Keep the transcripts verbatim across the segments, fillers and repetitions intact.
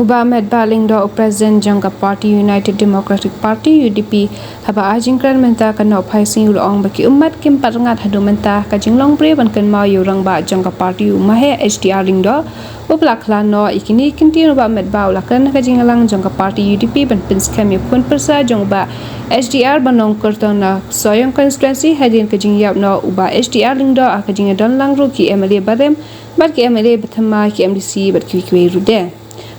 U Bah Metbah Lyngdoh, u President jong ka party United Democratic Party, U D P, haba ai jingkren mynta ka Nohphaisngi, u la ong ba ki ummat kim pat rngat haduh mynta ka jinglong briew ban kynmaw ïa u rangbah jong ka party, u Maheh H D R Lyngdoh, uba la khlad noh. Ïa kine ki kyntien u Bah Metbah u la kren ha ka jingïalang jong ka party U D P ban pynskhem ïa u khun pyrsa jong u Bah H D R ba nongkyrtong na Sohiong constituency, hadien ka jingïap noh u Bah H D R Lyngdoh ha ka jingïadon lang ruh ki M L A barim bad ki M L A bathymmai, ki M D C bad kiwei kiwei ruh de.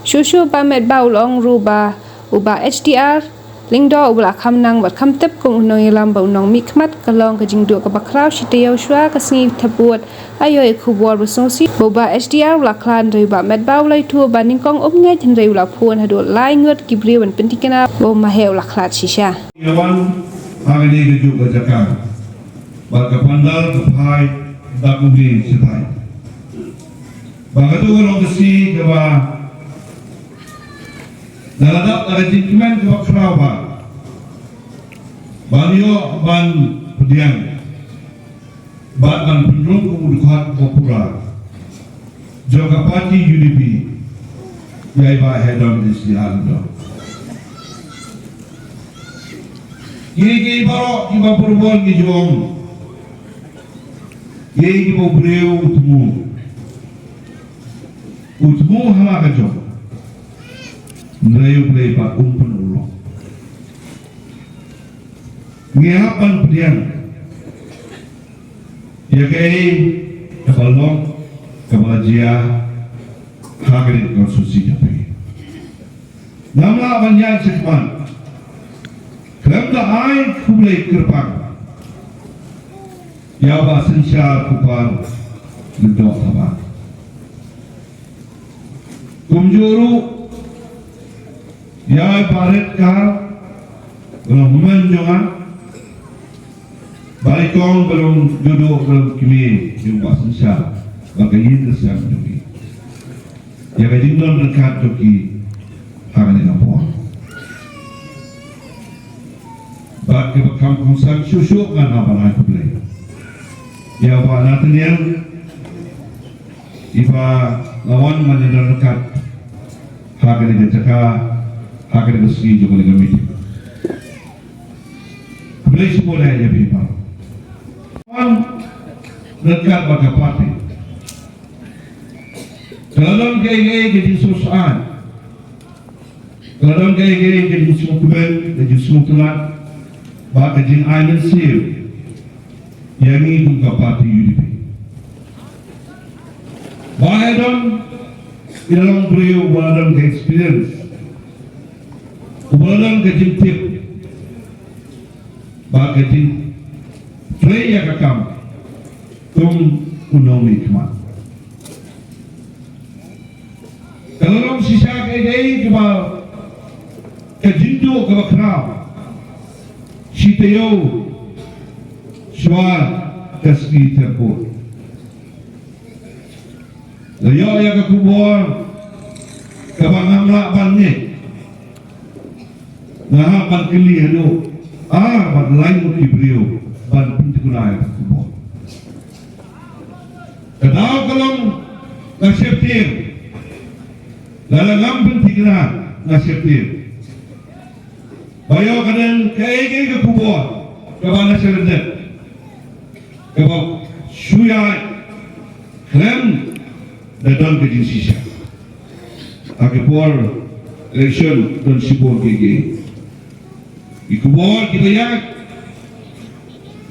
Shuh shuh u Bah Metbah u la ong ruh ba u Bah H D R Lyngdoh uba la kham nang bad kham tip kum u nongïalam bad u nongmihkhmat, ka long ka jingduh kaba khraw shi taïew shuwa ka sngi thep vote. Ai ïoh ïa ka khubor ba sngewsih ba u Bah H D R u la khlad, hynrei u Bah Metbah u la ïathuh ba nyngkong um ngeit, hynrei u la phone haduh lai ngut ki briew ban pynthikna ba u Maheh u la khlad shisha. Ïa wan ha kane kajuh ka jaka bad ka pandal ka phai da kumne shatai. Ba kato ka long ka sngi kaba da la dap da ka jingkmen kaba khraw bha ban ïoh ban pdiang bad ban pynrung kum u dkhot ba pura jong ka party U D P ïa i Bah Haydon H D R Lyngdoh. Ki, ki baroh kiba pyrshah ngi jong, ki, kiba u briew u thmu, u thmu ha la ka jong, hynrei U Blei pat um pynurlong. Ngi hap ban pdiang ïa kaei kaba long kaba la jia ha kane ka constituency jong phi. Ngam lah ban ïaid shakhmat khlem da ai khublei kyrpang ïa u Bah Synshar Kupar Lyngdoh Thabah. Kumjuh ruh ïa i Bah Redkar, ba long hynmen jong nga, Bah Ikong, ba long juh duh, ba long kmie jong u Bah Synshar, bad ka ïing ka sem jong ki, ïa ka jingdon ryngkat jong ki ha kane ka por. Bad kiba kham kongsan shuh shuh ngan hap ban ai khublei ïa u Bah Nathaniel, iba la wan ban ïadon ryngkat ha kane ka jaka, ha kane ka sngi jong kane ka meeting. Khublei shibun ïa phi baroh. Wan ryngkat bad ka party. Ka la don kaei kaei ka jingsngewsih, ka la don kaei kaei ka jingsngewkmen, ka jingsngewtynnat, bad ka jingai mynsiem ïa ngi kum ka party U D P. Bah Haydon i la long briew uba la don ka experience, uba la don ka jingtip bad ka jingtrei ïa ka kam kum u nongmihkhmat. Ka la long shisha kaei kaei kaba, ka jingduh kaba khraw shi taïew shuwa ka sngi thep vote. La ïoh ïa ka khubor kaba ngam lah ban ngeit. Nga hap ban kylli haduh ar bad lai ngut ki briew ban pynthikna ïa ka khubor. Ka daw ka long nga sheptieng. Lada ngam pynthikna nga sheptieng. Ba ïoh ka don kaei kaei ka khubor kaba na sha lyndet, kaba shu ïaid khlem da don ka jingshisha. Ha ka por election don shibun kiei kiei ki khubor kiba ïaid,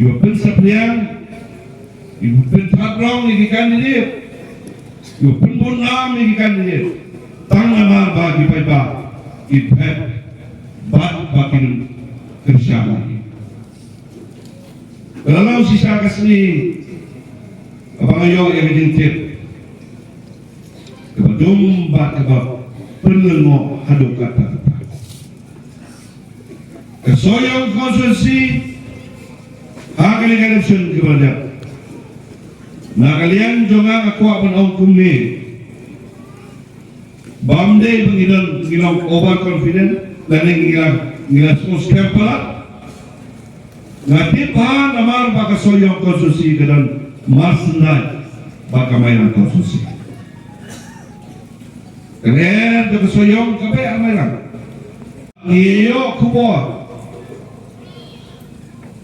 kiba pynsaphriang, kiba pynthad rong ïa ki candidate, kiba pynbun nam ïa ki candidate, tang namar ba ki paidbah ki phet bad ba kin kyrshan ïa ki. Ka la long shisha ka sngi kaba nga ïoh ïa ka jingtip kaba dum bad kaba pynlyngngoh haduh katta katta. Ka Sohiong constituency ha kane ka election kaba la dep, na ka liang jong nga nga kwah ban ong kumne. Bym dei ba ngi don, ngi long overconfident lane ngi la, ngi la sngewskhem palat. Nga tip bha namar ba ka Sohiong constituency ka don marsynrai bad ka Mairang constituency. Ka ler da ka sohïong ka beh ha Mairang. Ngi ïoh khubor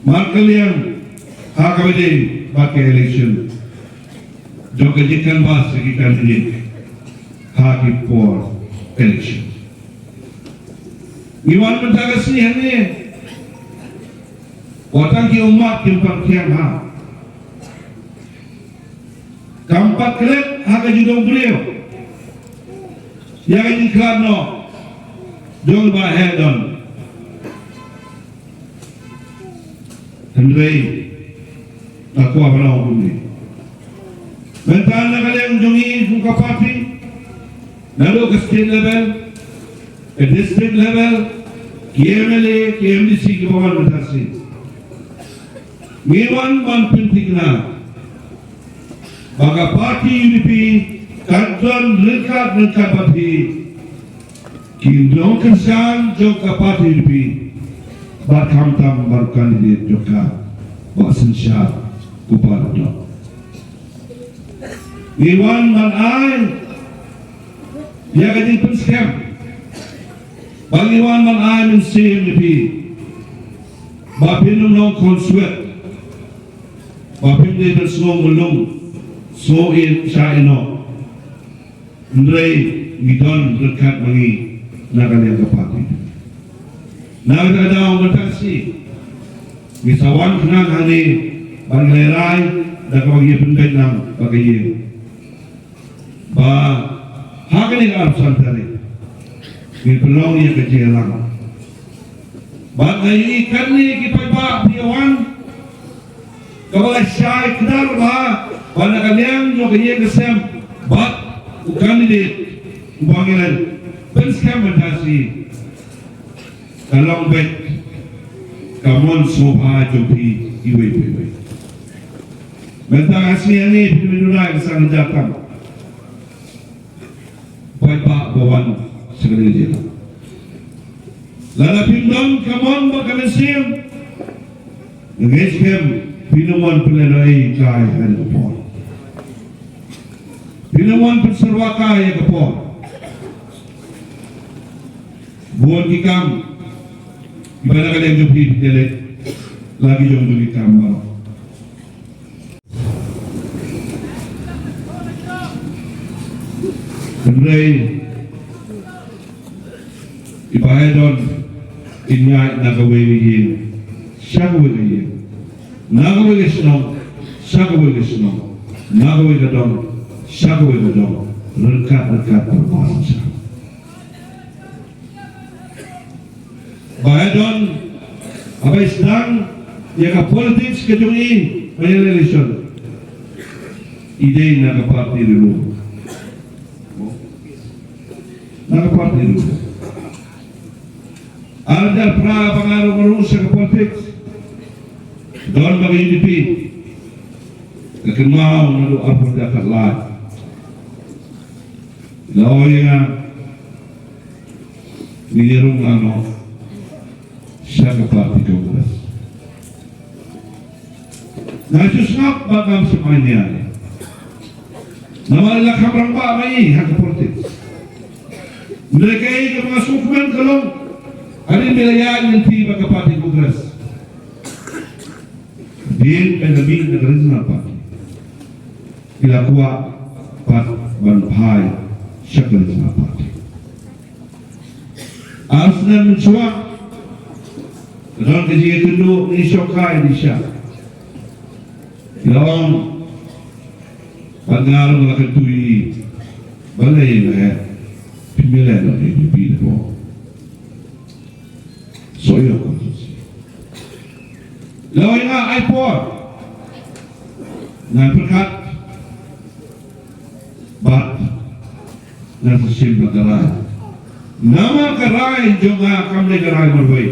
markylliang ha kaba ïadei bad ka election jong ka jingcanvass ïa ki candidate ha ki por election. Ngi wan mynta ka sngi hangne, wat tang ki ummat kim pat thiang ha. Kam pat klet ha ka jingdon briew ïa ka jingkhlad noh jong Bah Haydon. Hynrei nga kwah ban ong kumne, mynta na ka liang jong ngi kum ka party, naduh ka state level, ka district level, ki M L A, ki M D C kiba wan mynta shi, ngi wan ban pynthikna ba ka party U D P kan don ryngkat ryngkat bad phi ki nongkyrshan jong ka party U D P bad khamtam bad u candidate jong ka, Bah Synshar Kparjong. Ngi wan ban ai ïa ka jingpynskhem, ba ngi wan ban ai mynsiem ïa phi ba phin ym long khonswet, ba phim dei ban sngew myllung, sngew ïeit sha ïehnoh. Hynrei ngi don ryngkat ma ngi na ka liang ka party. Na kata ka daw mynta shi ngi sa wan khnang hangne ban lehraiñ da kaba ngi pynbeit lang ba ka ïing, ba ha kane ka arphew san tarik ngin pynlong ïa ka jingïalang. Bad nga ïohi katne ki paidbah phi ïa wan, kaba la shai kdar bha ba na ka liang jong ka ïing ka sem bad u candidate uba ngi la pynskhem mynta shi, ka long beit ka mon sngewbha jong phi iwei pa iwei. Mynta ka sngi hangne phi dei ban duwai ka sngewbha jong phi. Paidbah ba wan sha kane ka jylla, lada phim don ka mon bad ka mynsiem, nga ngeit skhem phin ym wan pynlehnohei kai ha kane ka por. Phin ym wan pynsyrwa kai ha ka por. Bun ki kam kiba na ka liang jong phi phi ïaleh, la ki jong jong ki kam baroh. Hynrei i Bah Haydon in ïaid na kawei ka ïing sha kawei ka ïing, na kawei ka shnong sha kawei ka shnong, na kawei ka dong sha kawei ka dong, ryngkat ryngkat bad u Bah Synshar. Bah Haydon haba i sdang ïa ka politics ka jong i ha ïa ka election, i dei na ka party ri lum. Na ka party ri lum. Ar hajar phra ba nga rung rung sha ka politics, don ba ka U D P ka kynmaw naduh arphew hajar khatlai. La ong ïa nga, ngin ïa rung lang noh sha ka party Congress. Nga shu sngap ba ngam shym ai nia. Namar i la kham rangbah ma i ha ka politics. Hynrei kaei kaba nga sngewkmen ka long, hadien ba i la ïaid lynti bad ka party Congress, hadien ba i la mih na ka regional party, i la kwah pat ban phai sha ka regional party. Ar snem mynshuwa, ka don ka jingïakynduh ngi shong kai ngi shah. I la ong, bad nga ruh nga la kyntu ïa i, balei la heh, phim ïaleh noh ïa U D P na pdeng Sohiong constituency. La ong ïa nga, ai por, ngan pyrkhat bad ngan sa shim bad ka rai. Namar ka rai jong nga kam dei ka rai marwei,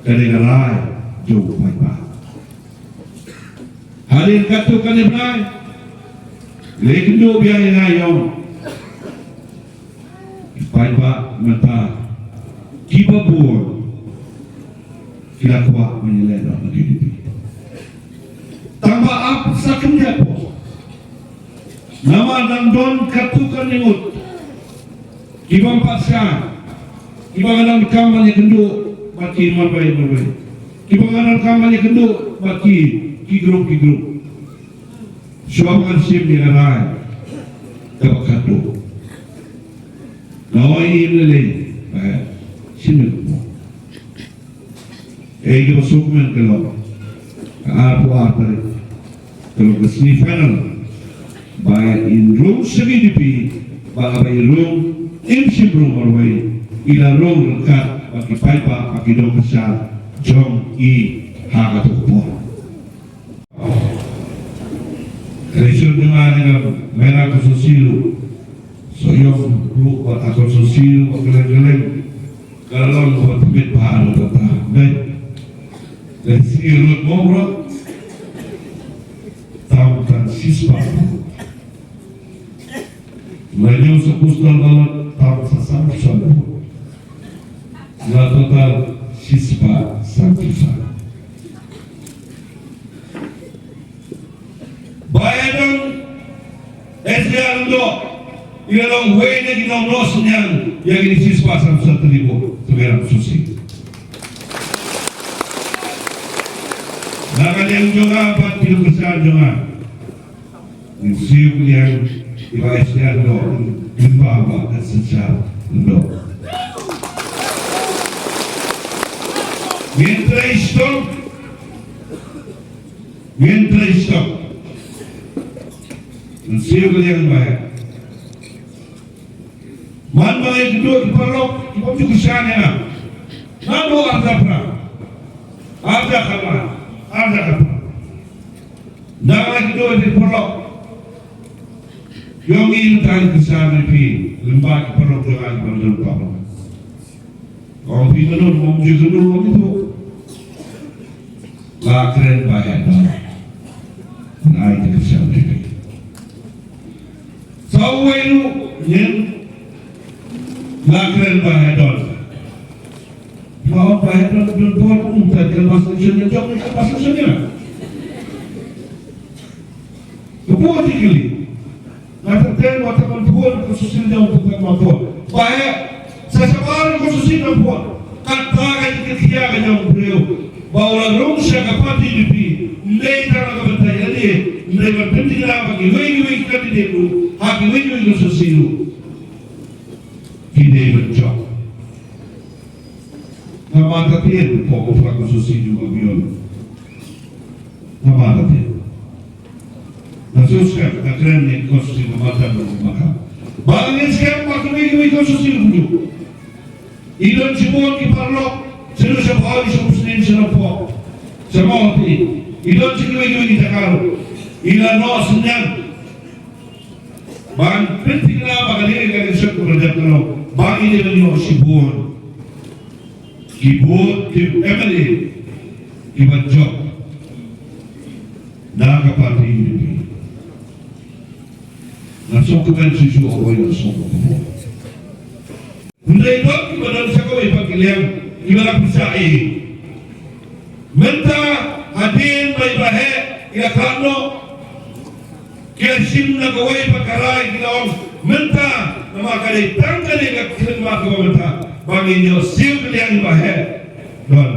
ka dei ka rai jong u paidbah. Hadien katto katne bnai, la ïakynduh biang ïa nga, ïa u paidbah mynta kiba bun ki la kwah ban ïaleh noh na U D P. Tang ba ap sa khyndiat por. Namar dang don katto katne ngut Ki bym pat shah, ki ba nga donkam ban ïakynduh bad ki marwei marwei, ki ba nga donkam ban ïakynduh bad ki, ki group ki group. Shuwa ba ngan shim ïa ka rai kaba khatduh, nga ong ïa lei lei ba shim ïa ka. Ei, kaba sngewkmen ka long ka arphew ar tarik, ka long ka semi final ba in rung sha VDP, ba haba i rung im shym rung marwei, i la rung ryngkat bad ki paidbah bad ki nongkyrshan jong i ha kato ka por. Ka election jong nga ne nga mera ka sosilu. Sohïong ruh bad ka sosilu bad kylleng kylleng. Ka la long kaba tbit bha ruh kata. Dei. Dei sosilu ruh mo ruh. Tam tang shispah. Nga ïoh sa postal ballot tam sa sanphew san. Nga total shispah sanphew san. Ba ïa don S D R Lyngdoh, i la long wei na ki nongnoh synñiang ïa kine shispah sanphew san tylli vote, to ïa ram susi. Na ka liang jong nga bad ki nongkyrshan jong nga. Ngin siew kylliang ïa i Bah Estiar Lyngdoh, lyngba Bah Estiar Lyngdoh. Ngin trei shitom. Ngin trei shitom. Ngin siew kylliang ïa i Bah. Man ba nga ïakynduh ki paralok ki bym ju kyrshan ïa nga. Nga duh arhajar phra. Arhajar khatphra. Arhajar khatphra. Nga ïakynduh ki paralok. Ïong i mynta ki kyrshan ïa phi. Lyngba ki paralok jong nga ki bym ju paralok. Ong phi mano ym ju kynduh ong phi tu. La kren ba heh don. Ai te kyrshan te. Sa uwei ruh ngin la kren ba heh don. Ba ong ba heh don don bor um ta kren ba solution ne jong ne ba solution ne. Ka bor ti kili. Nga tang teng wat tang ban phuh ka sosial jong ka tang ban phuh. Ba heh, sa shabar ka sosial ban phuh. Kata ka jingkitkhia ka jong u briew. Ba u la rung sha ka party U D P. Ym dei tang ha ka bynta ïa lade. Ym dei ban pynthikna ba kiwei kiwei ki candidate ruh. Ha kiwei kiwei ki sosial ruh. Ki dei ban jop. Nga mad ka tied, pok u phra ka sosial jong u avion. Nga mad ka tied. Nga shu skhem, nga kren ne ka sosial nga mad ka ba nga mad ka. Ba ngin skhem ba kiwei kiwei ka sosial kumjuh. I don shibun ki paralok, sha Nongpoh, sha Nongpoh. Sha Mawhati. I don sha kiwei kiwei ki jaka ruh. I la noh synñiang. Ban pynthikna ba ka liang ka election ka dep ka long ba i dei ban ïoh shibun ki vote ki M L A ki ban jop na ka party U D P. Nga sngewkmen shuh shuh ïa u sngewkmen. Hynrei don kiba don sha kawei pat ki liang kiba la pyrshah ïa i. Mynta hadien ba i Bah Heh i la khlad noh, ki la shim na kawei pat ka rai ki la ong mynta namar ka dei tang kane ka khyllipmat kaba mynta ba ngin ïoh siew kylliang i Bah Heh. Don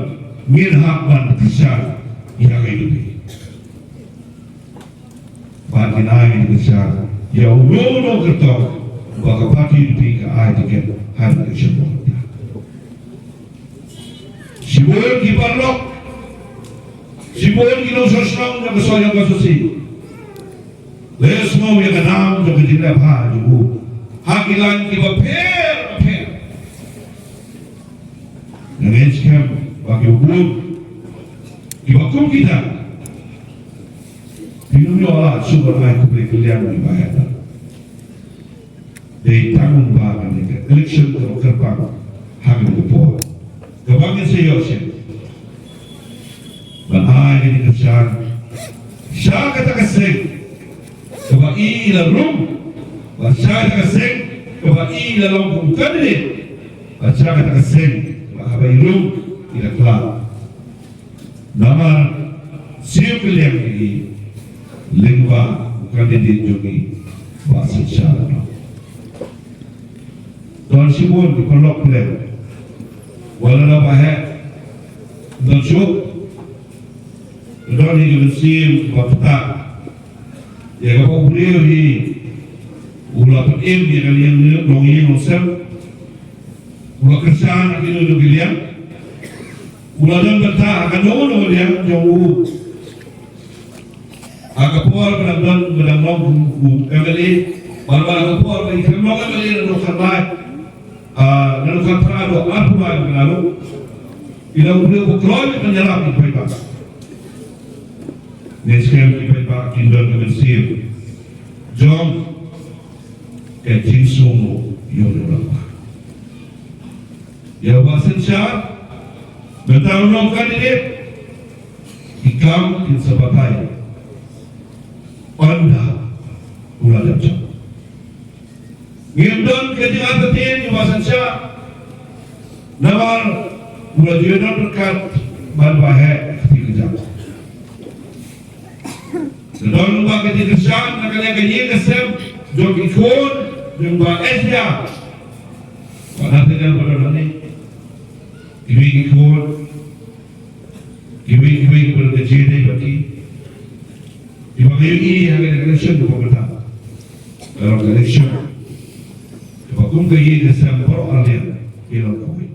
ngin hap ban kyrshan ïa ka U D P. Bad ngin ai ïa ka sha ïa uno uno u kyrtong ba ka party U D P ka ai tiket ha ka election ba mynta. Shibun ki paralok, shibun ki nongshong shnong jong ka shnong jong ka sosi. La ïohsngew ïa ka nam jong ka jingleh bha jong u ha ki line kiba pher bapher. Nga ngeit skhem ba ki bun kiba kum kita. Phi nym ïoh lad shuh ban ai khublei kylliang ïa i Bah Heh. Dei tang ba kane ka election kaba kyrpang ha kane ka por. Kaba ngin sa ïoh shen. Ban ai kane ka shan sha kata ka seng kaba i la rung, bad sha kata ka seng kaba i la long kum u candidate, bad sha kata ka seng kaba haba i rung i la khlad. Namar siew kylliang ïa i lyngba u candidate jong i Bah Synshar Lyngdoh. Don shibun ki paralok pyrshah. Wat la ba heh. Don shuh. Don hi ki mynsiem ba pyrta. Ïa kaba u briew hi u la pynim ïa ka liang longïing longsem. U la kyrshan ha kino kino ki liang. U la don bynta ha kano kano ka liang jong u. Ha ka por ba dang don, ba dang long u, u M L A, bad ha ka por ba i khlem long M L A naduh khatlai, ah, naduh khatphra haduh arphew lai ba ka la long. I long u briew ba kloi ban ïarap ïa ki paidbah. Ngi skhem ki paidbah kin don ka mynsiem jong ka jingsngew ïa u Rangbah. Ïa u Bah Synshar, mynta u long candidate, ki kam kin sa batai. Ynda u la dep jop. Ngim don ka jingartatien ïa u Bah Synshar. Namar u la ju ïadon ryngkat bad u Bah Heh ha ka kti ka jam. Ka don ba ka jingkyrshan na ka liang ka ïing ka sem jong ki khun jong u Bah Ejia. Ba na te dang ba don hangne. Kiwei ki khun, kiwei kiwei kiba don ka jingïadei bad ki. Kiba ngi ïohi ha ka election kaba mynta. Ka long ka election kaba kum ka ïing ka sem baroh arliang ki long kawei.